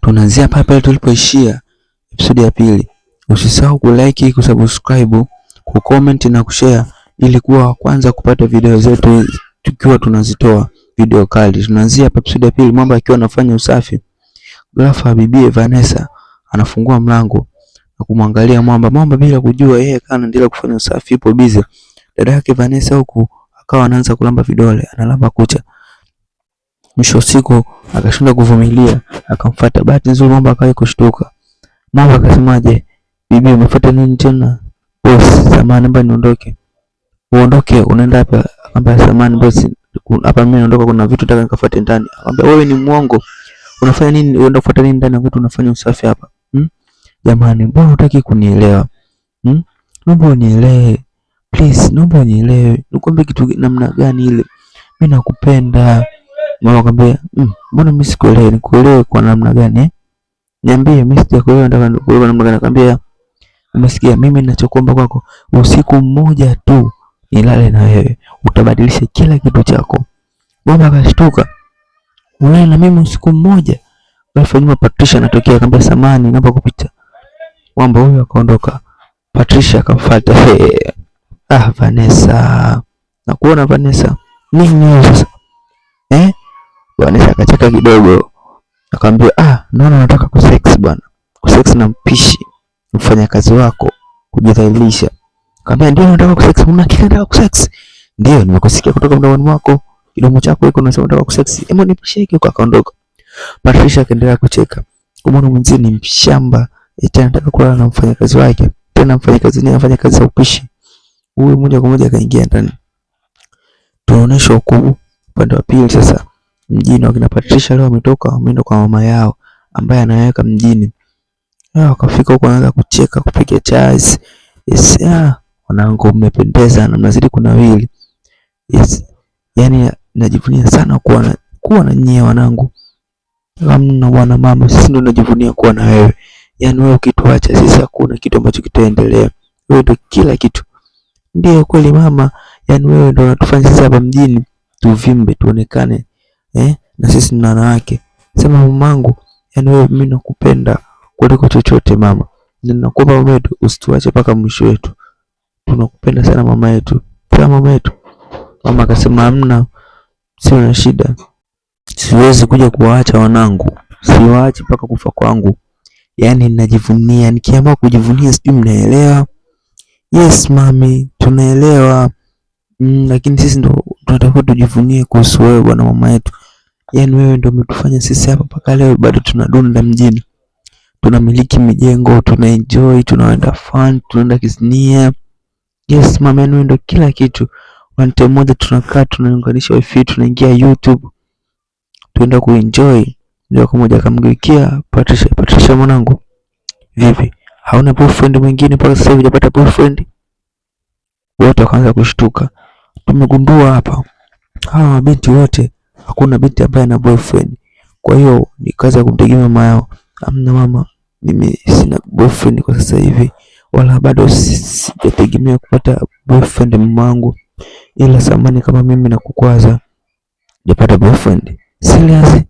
Tunaanzia pale pale tulipoishia episode ya pili. Usisahau kulike, kusubscribe, kucomment na kushare ili kuwa wa kwanza kupata video zetu tukiwa tunazitoa video kali. Tunaanzia hapa episode ya pili, Mwamba akiwa anafanya usafi, ghafla bibie Vanessa anafungua mlango na kumwangalia Mwamba. Mwamba bila kujua yeye kana anaendelea kufanya usafi, yupo busy. Dada yake Vanessa huku akawa anaanza kulamba vidole, analamba kucha. Mwisho siku akashindwa kuvumilia, akamfuata. Bahati nzuri Mwamba akawahi kushtuka. Mwamba akasemaje, bibi umefuata nini tena? Boss, samahani naomba niondoke. Uondoke unaenda hapa? Akamwambia samahani boss, hapa mimi naondoka, kuna vitu nataka nikafuate ndani. Akamwambia wewe ni mwongo. Unafanya nini? Unaenda kufuata nini ndani wakati unafanya usafi hapa? Hmm? Jamani, mbona hutaki kunielewa? Hmm? Naomba unielewe. Please, naomba unielewe. Nikwambie kitu namna gani ile? Mimi nakupenda. Mama akamwambia, mbona mimi sikuelewi? Nikuelewe kwa namna gani eh? Niambie, mimi sijakuelewa, nataka nikuelewe kwa namna gani? Akamwambia, umesikia, mimi ninachokuomba kwako usiku mmoja tu nilale na wewe, utabadilisha kila kitu chako. Mama akashtuka, ulale na mimi usiku mmoja? Ghafla nyuma Patricia anatokea, akamwambia, samahani, naomba kupita. Mwamba huyo akaondoka. Patricia akamfuata. Hey. Ah, Vanessa, nakuona Vanessa, nini hiyo sasa eh? Vanessa akacheka kidogo, akamwambia ah, naona unataka kusex bwana, kusex na mpishi mfanyakazi wako, kujidhalilisha. Akamwambia ndio nataka kusex. Una hakika nataka kusex? Ndio, nimekusikia kutoka mdomoni mwako, kidomo chako iko unasema unataka kusex. Hebu nipishe huko. Akaondoka. Patricia akaendelea kucheka, kumwona mwenzie ni mshamba, eti anataka kulala na mfanyakazi wake, tena mfanyakazi ni anafanya kazi za upishi. Huyu moja kwa moja akaingia ndani. Tunaonyeshwa huku upande wa pili sasa mjini, wakina Patricia leo wametoka wameenda kwa mama yao ambaye anaweka mjini. Wakafika huko wanaanza kucheka kupiga chai. Yes, wanangu mmependeza na mnazidi kunawili. Yes. Yaani najivunia sana kuwa na nyie wanangu. Hamna bwana mama, sisi ndio tunajivunia kuwa na wewe. Yaani wewe ukituacha sisi hakuna kitu ambacho kitaendelea. Wewe ndio kila kitu. Ndio kweli mama, yaani wewe ndio unatufanya sisi hapa mjini tuvimbe tuonekane, eh, na sisi ni wanawake. Sema mamangu, yaani wewe mimi nakupenda kuliko chochote mama. Na nakuomba mama yetu usituache mpaka mwisho wetu. Tunakupenda sana mama yetu. Sawa mama yetu. Mama akasema hamna, sio na shida. Siwezi kuja kuwaacha wanangu. Siwaachi mpaka kufa kwangu. Yaani najivunia, nikiamua kujivunia sijui mnaelewa. Yes mami, tunaelewa. Lakini sisi ndo tunatakiwa tujivunie kuhusu wewe bwana mama yetu. Yaani wewe ndo umetufanya sisi hapa mpaka leo bado tunadunda mjini. Tunamiliki mijengo, tuna enjoy, tunaenda fun, tunaenda kisnia. Yes mama, yaani wewe ndo kila kitu. One time moja tunakaa tunaunganisha wifi, tunaingia YouTube, tuenda kuenjoy. Ndio kwa moja akamgeukia Patricia, Patricia mwanangu, vipi? Hauna boyfriend mwingine mpaka sasa hivi hujapata boyfriend? Wote wakaanza kushtuka. Tumegundua hapa hawa mabinti wote hakuna binti ambaye ana boyfriend. Kwa hiyo ni kazi ya kumtegemea mama yao. Amna mama, mimi sina boyfriend kwa sasa hivi, wala bado sijategemea kupata boyfriend mamangu, ila samani kama mimi nakukwaza, hujapata boyfriend? Serious?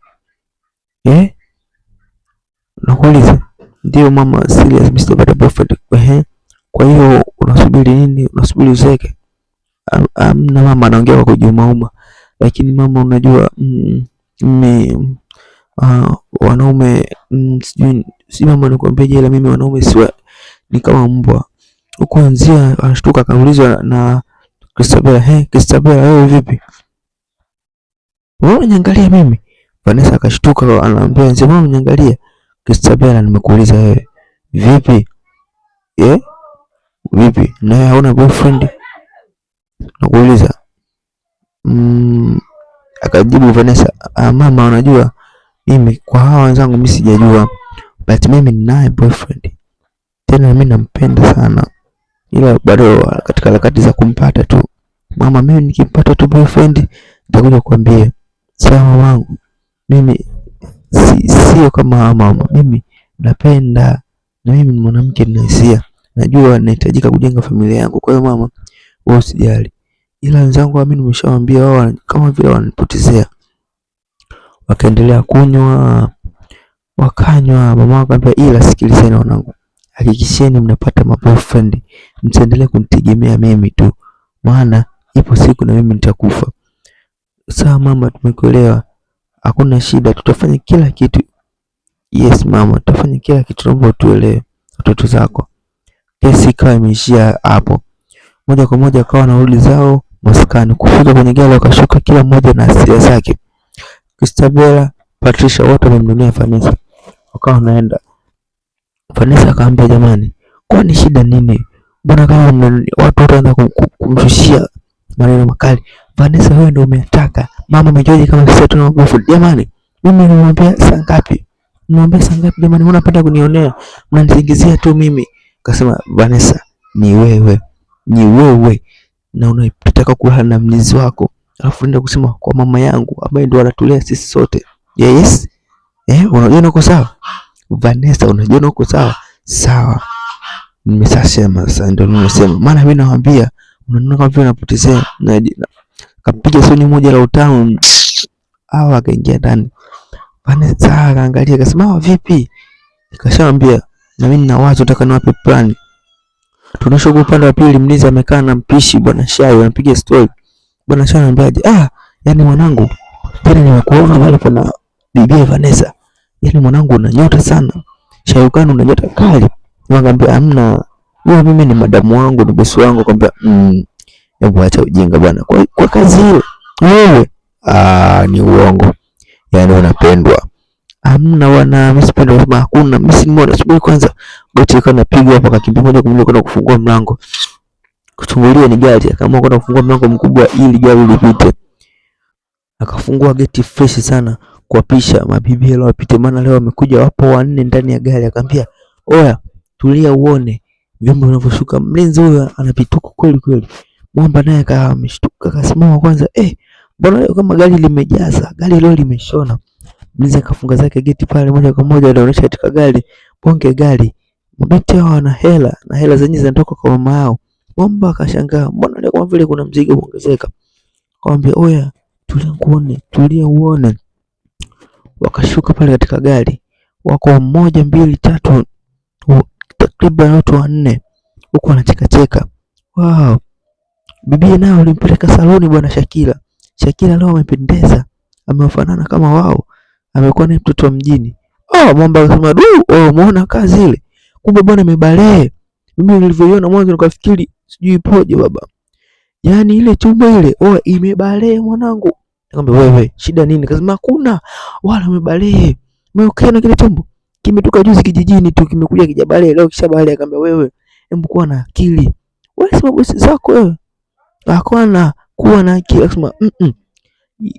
Eh? Nakuuliza. Ndio mama, serious mimi sijapata boyfriend. Ehe. Kwa hiyo unasubiri nini? Unasubiri uzeeke? Amna mama, anaongea kwa kujiumauma. Lakini mama, unajua mimi wanaume sijui si mama nakwambia, ila mimi wanaume siwa ni kama mbwa. Huko anzia anashtuka, akaulizwa na Christabel, he Christabel, wewe vipi? Wewe unaniangalia mimi? Vanessa akashtuka, anaambia nzee, mbona unaniangalia? Christabel, nimekuuliza wewe vipi? Eh? Vipi? Na wewe hauna boyfriend? Nakuuliza. Akajibu Vanessa, ah, mama unajua mimi kwa hawa wenzangu mimi sijajua, but mimi ninaye boyfriend. Tena mimi nampenda sana. Ila bado katika harakati za kumpata tu. Mama, mimi nikimpata tu boyfriend nitakuja kukwambia. Sawa mamangu, mimi sio kama hawa mama. Mimi napenda na mimi ni mwanamke nina hisia. Najua nahitajika kujenga familia yangu. Kwa hiyo mama, wewe usijali. Ila wenzangu mimi nimeshawaambia wao kama vile wananipotezea. Wakaendelea kunywa. Wakanywa, mama akamwambia, ila sikilizeni wanangu, hakikisheni mnapata maboyfriend, msiendelee kunitegemea mimi tu, maana ipo siku na mimi nitakufa. Sawa mama, tumekuelewa, hakuna shida, tutafanya kila kitu. Yes mama, tutafanya kila kitu, naomba utuelewe watoto zako. Kesi ikawa imeishia hapo. Moja kwa moja akawa narudi zao maskani. Kufika kwenye gari wakashuka, kila mmoja na hasira zake. Christabella, Patricia wote wamemnunia Vanessa, wakawa wanaenda. Vanessa akamwambia, jamani, kwani shida nini? Mbona kama watu wote wanaanza kumshushia maneno makali. Vanessa, wewe ndio umetaka mama, umejuaje kama sisi hatuna mabofu? Jamani, mimi nimemwambia saa ngapi? Nimemwambia saa ngapi jamani, mbona unapenda kunionea? Mnanisingizia tu mimi. Akasema Vanessa, ni wewe, ni wewe na unataka kulala na mlinzi wako, alafu unaenda kusema kwa mama yangu ambaye ndio anatulea sisi sote. Yes, eh, unajiona uko sawa Vanessa, unajiona uko sawa sawa? Nimeshasema sasa, ndio nimesema, maana mimi nawaambia, unaona kama vile unapotezea. Na kapiga soni moja la utamu, hawa akaingia ndani. Vanessa akaangalia akasema, hawa vipi? Nikashamwambia na mimi nina wazo, nataka niwape plan. Tunashuka upande wa pili, mlinzi amekaa na mpishi bwana Shayo, anapiga story. Bwana Shayo anamwambiaje? Ah, yani mwanangu, tena nimekuona pale pana bibi Vanessa. Yani mwanangu una nyota sana. Shayukani una nyota kali. Nikamwambia hamna. Wewe mimi ni madamu wangu, ni bosi wangu. Akamwambia hebu acha ujinga bwana. Kwa kazi hiyo wewe, ah, ni uongo. Yani unapendwa. Hamna bwana, mimi sipendi kusema hakuna. Mimi si nimeona asubuhi kwanza goti ikawa inapigwa hapo, akakimbia moja kwa moja kwenda kufungua mlango. Kuchungulia ni gari, akaamua kwenda kufungua mlango mkubwa ili gari lipite. Akafungua geti fresh sana kuwapisha mabibi leo wapite, maana leo wamekuja wapo wanne ndani ya gari. Akamwambia, oya, tulia uone vyombo vinavyoshuka. Mlinzi huyo anapituka kweli kweli. Mwamba naye akawa ameshtuka, akasimama kwanza, mbona leo kama gari limejaza, gari leo limeshona. Mlinzi akafunga zake geti pale moja kwa moja, anaonyesha katika gari, bonge gari. Mabinti hao wana hela na hela zenyewe zinatoka kwa mama yao. Mwamba akashangaa, mbona leo kama vile kuna mzigo umeongezeka. Akamwambia, oya, tulia uone, tulia uone. Wakashuka pale katika gari, wako mmoja, mbili, tatu, takriban watu wanne, huku wanacheka cheka. Wow, bibi nao alimpeleka saloni bwana Shakira. Shakira leo amependeza, amewafanana kama wao, amekuwa ni mtoto wa mjini. Oh, mwamba akasema du, oh, muona kazi ile. Kumbe bwana imebalee. Mimi nilivyoiona mwanzo nikafikiri sijui ipoje baba. Yaani ile chumba ile, oh, imebalee mwanangu. Nikamwambia wewe, shida nini? Akasema hakuna, wala umebalee. Umeona kile chombo? Kimetoka juzi kijijini tu, kimekuja kijabalee leo kishabalee. Akamwambia wewe, hebu kuwa na akili. Wewe sema bosi zako wewe. Hakuna kuwa na akili. Akasema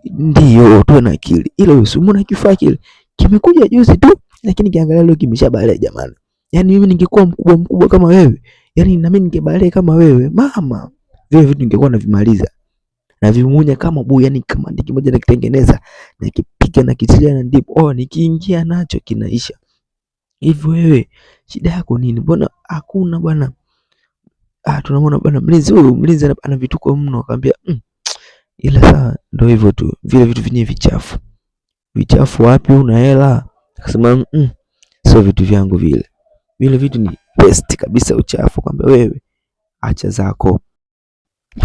ndio tuwe na akili. Ila usimuone kifaa kile. Kimekuja juzi tu, lakini kiangalia leo kimeshabalee jamani. Yaani mimi ningekuwa mkubwa mkubwa kama wewe, yaani na mimi ningebalee kama wewe, mama. Vile vitu ningekuwa navimaliza. Na vimunya kama bui, yani kama ndiki moja nakitengeneza, nakipiga na kitilia na ndipo, oh, nikiingia nacho kinaisha. Hivi wewe shida yako nini? Mbona hakuna bwana? Ah, tunamwona bwana mlinzi huyu, mlinzi ana vituko mno. Akamwambia ila sawa, ndio hivyo tu, vile vitu vyenyewe vichafu. Vichafu wapi, una hela? Akasema sio vitu vyangu vile. Vile vitu ni best kabisa uchafu. Akamwambia wewe acha zako.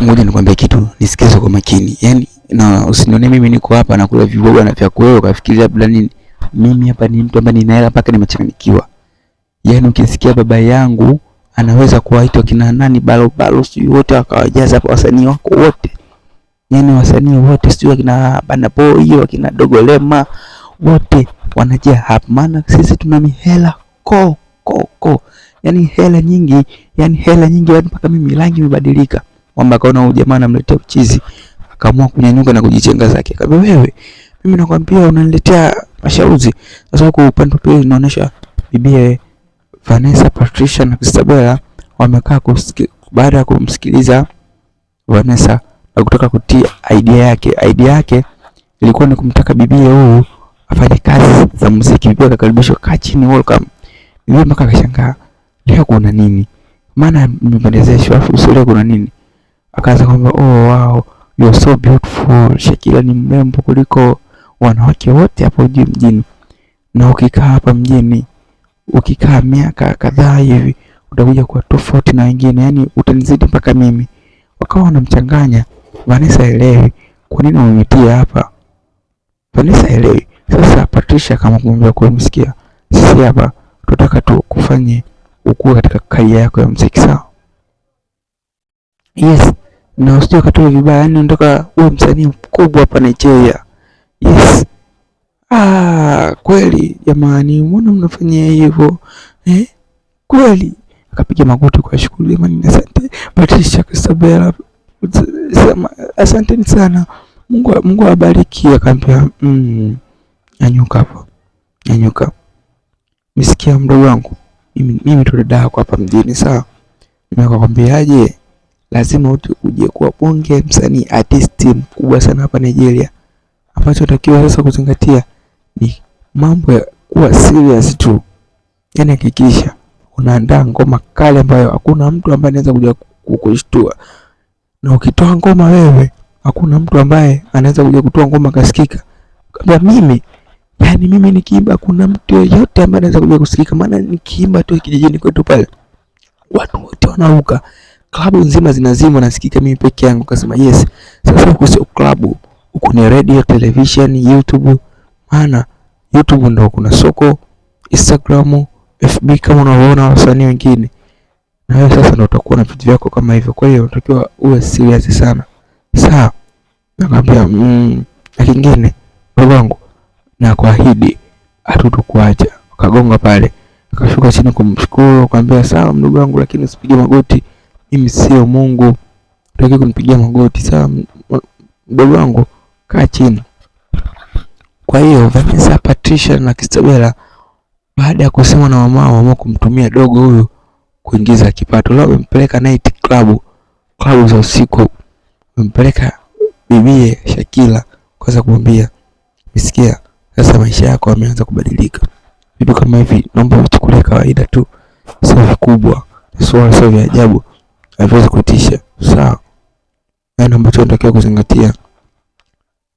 Ngoja nikwambie kitu, nisikize kwa makini. Yaani na usinione mimi niko hapa nakula viboga na vyakula wewe ukafikiria labda nini. Mimi hapa ni mtu ambaye nina hela mpaka nimechanganyikiwa. Yaani ukisikia baba yangu anaweza kuwaita kina nani balobalo sijui wote akawajaza hapa wasanii wako wote. Yaani wasanii wote sijui wakina Bana Boy, wakina Dogo Lema wote wanajaa hapa, maana sisi tuna mihela ko ko ko. Yaani hela nyingi, yaani hela nyingi yaani mpaka mimi rangi imebadilika. Mwamba akaona huyu jamaa anamletea uchizi, akaamua kunyanyuka na kujichenga zake. Akamwambia wewe, mimi nakwambia unaniletea mashauzi. Sasa huko upande wa pili inaonyesha bibie Vanessa, Patricia na Christabella wamekaa baada ya kumsikiliza Vanessa na kutoka kutia idea yake. Idea yake ilikuwa ni kumtaka bibie huyu afanye kazi za muziki. Bibie akakaribishwa, kaa chini, welcome. Bibie mpaka akashangaa, leo kuna nini? Maana nimependezeshwa, afu leo kuna nini? Akaanza kwamba oh wow, you are so beautiful, Shakira ni mrembo kuliko wanawake wote hapo juu mjini. Na ukikaa hapa mjini, ukikaa miaka kadhaa hivi utakuja kuwa tofauti na wengine, yani utanizidi mpaka mimi. Wakawa wanamchanganya Vanessa, elewi kwa nini umenitia hapa. Vanessa elewi. Sasa Patricia kama kumwambia kwa msikia, sisi hapa tunataka tu kufanye ukue katika career yako ya muziki, sawa? Yes, na usije ukatoe vibaya, yani unataka uwe msanii mkubwa hapa Nigeria. Yes. Ah, kweli jamani, mbona mnafanyia hivyo eh? Kweli akapiga magoti kwa shukuru, jamani, asante Patricia Christabella, asanteni sana, Mungu awabariki. Akaambia nyanyuka hapo, nyanyuka, msikia mdogo wangu, mimi tu dada yako hapa mjini, sawa? Nimekwambiaje? Lazima uje kuwa bonge msanii artist mkubwa sana hapa Nigeria. Ambacho natakiwa sasa kuzingatia ni mambo ya kuwa serious tu, yaani hakikisha unaandaa ngoma kali ambayo hakuna mtu ambaye anaweza kuja kukushtua, na ukitoa ngoma wewe, hakuna mtu ambaye anaweza kuja kutoa ngoma kasikika. Kama mimi, yani mimi nikiimba kuna mtu yeyote ambaye anaweza kuja kusikika, maana nikiimba tu kijijini kwetu pale watu wote wanaruka, klabu nzima zinazima, nasikika mimi peke yangu. Kasema yes, sasa huku sio klabu, huku ni radio, television, YouTube. Maana YouTube ndo kuna soko, Instagram, FB kama unavyoona wasanii wengine, na wewe sasa ndo utakuwa na vitu vyako kama hivyo. Kwa hiyo unatakiwa uwe serious sana, sawa? Nakwambia na kingine ndugu wangu, na kuahidi hatutokuacha. Akagonga pale, akashuka chini kumshukuru, akamwambia sawa mdogo wangu, lakini usipige magoti, mimi sio Mungu, unataka kunipigia magoti? Sawa mdogo wangu, kaa chini. Kwa hiyo Vanessa, Patricia na Christabella baada ya kusema na mama waamua kumtumia dogo huyu kuingiza kipato. Leo amempeleka night club, club za usiku, amempeleka bibie Shakila kwanza kumwambia, nisikia sasa maisha yako yameanza kubadilika. Vitu kama hivi naomba uchukulie kawaida tu, sio vikubwa, sio vya ajabu, haviwezi kutisha. Sawa? Yaani ambacho unatakiwa kuzingatia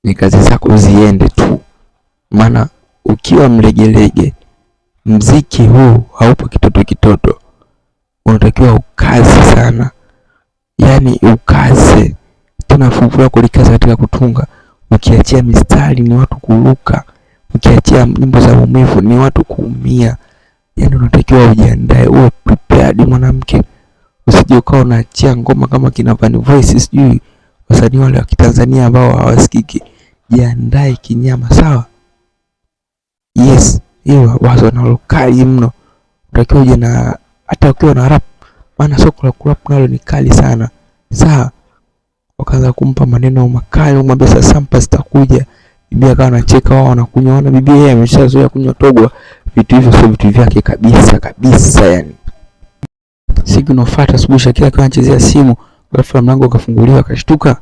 ni kazi zako ziende tu, maana ukiwa mlegelege mziki huu haupo kitoto kitoto, unatakiwa ukaze sana, yaani ukaze tena, fungu lako likaze katika kutunga. Ukiachia mistari ni watu kuruka, ukiachia nyimbo za maumivu ni watu kuumia. Yaani unatakiwa ujiandae, uwe prepared mwanamke, usije ukawa unaachia ngoma kama kina Van Voice, sijui wasanii wale wa Kitanzania ambao hawasikiki. Jiandae kinyama, sawa? Yes, hiyo wazo nalo kali mno. Unatakiwa uje na hata ukiwa na rap, maana soko la kurap nalo ni kali sana, sawa? Wakaanza kumpa maneno makali, kumwambia sasa sampa zitakuja. Bibi akawa anacheka, wao wanakunywa, wana bibi yeye ameshazoea kunywa togwa, vitu hivyo sio vitu vyake kabisa kabisa yani. Siku inayofuata asubuhi, Shakila akawa anachezea simu, ghafla mlango ukafunguliwa, akashtuka.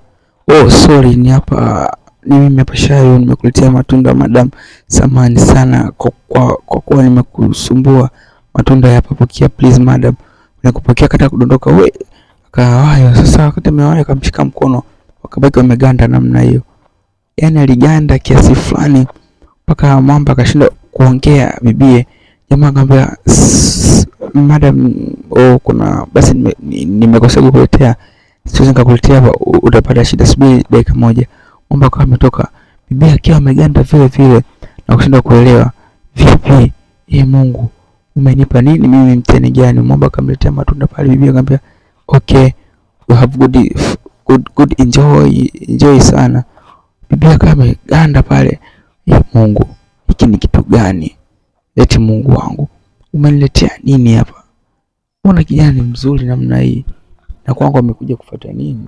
Oh sorry, ni hapa ni mimi hapa Shayo, nimekuletea matunda madam, samahani sana kwa kuwa nimekusumbua. Matunda hapa, pokea please madam. Nakupokea kata kudondoka we akawayo. Sasa wakati amewayo akamshika mkono, wakabaki wameganda namna hiyo. Yaani aliganda kiasi fulani mpaka mwamba akashindwa kuongea bibie. Jamaa akamwambia madam, oh, kuna basi nimekosea kukuletea, siwezi nikakuletea hapa, utapata shida, subiri dakika moja. Mwamba akawa ametoka, bibie akiwa ameganda vile vile na kushindwa kuelewa, vipi ye Mungu umenipa nini mimi, mtihani gani? Mwamba akamletea matunda pale, bibi akamwambia okay, you have good good good, enjoy enjoy sana. Bibi akawa ameganda pale, ye Mungu, hiki ni kitu gani? Eti Mungu wangu umeniletea nini hapa? Mbona kijana ni mzuri namna hii na kwangu amekuja kufuata nini?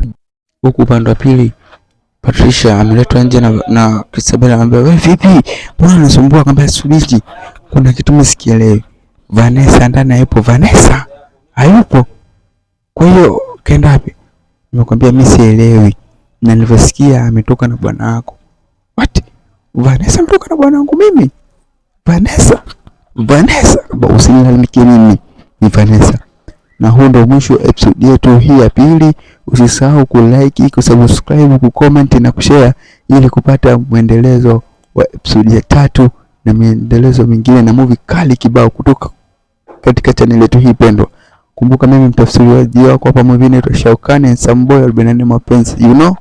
Huku upande wa pili Patricia ameletwa nje na Christabella, anamwambia wewe vipi, mbona unasumbua? Akamwambia subiri, kuna kitu mimi sikielewi. Vanessa ndani hayupo. Vanessa hayupo, kwa hiyo kaenda wapi? Nimekwambia mimi sielewi, na nilivyosikia ametoka na bwana wako. What? Vanessa ametoka na bwana wangu mimi? Vanessa, Vanessa, usinilalamikie mimi, ni Vanessa. Na huu ndio mwisho wa episode yetu hii ya pili. Usisahau kulike, kusubscribe, kucomment na kushare ili kupata mwendelezo wa episode ya 3 na miendelezo mingine na movie kali kibao kutoka katika channel yetu hii pendwa. Kumbuka mimi mtafsiriaji wako hapa movie naitwa Shaukani Handsome Boy 44 Mapenzi, you know.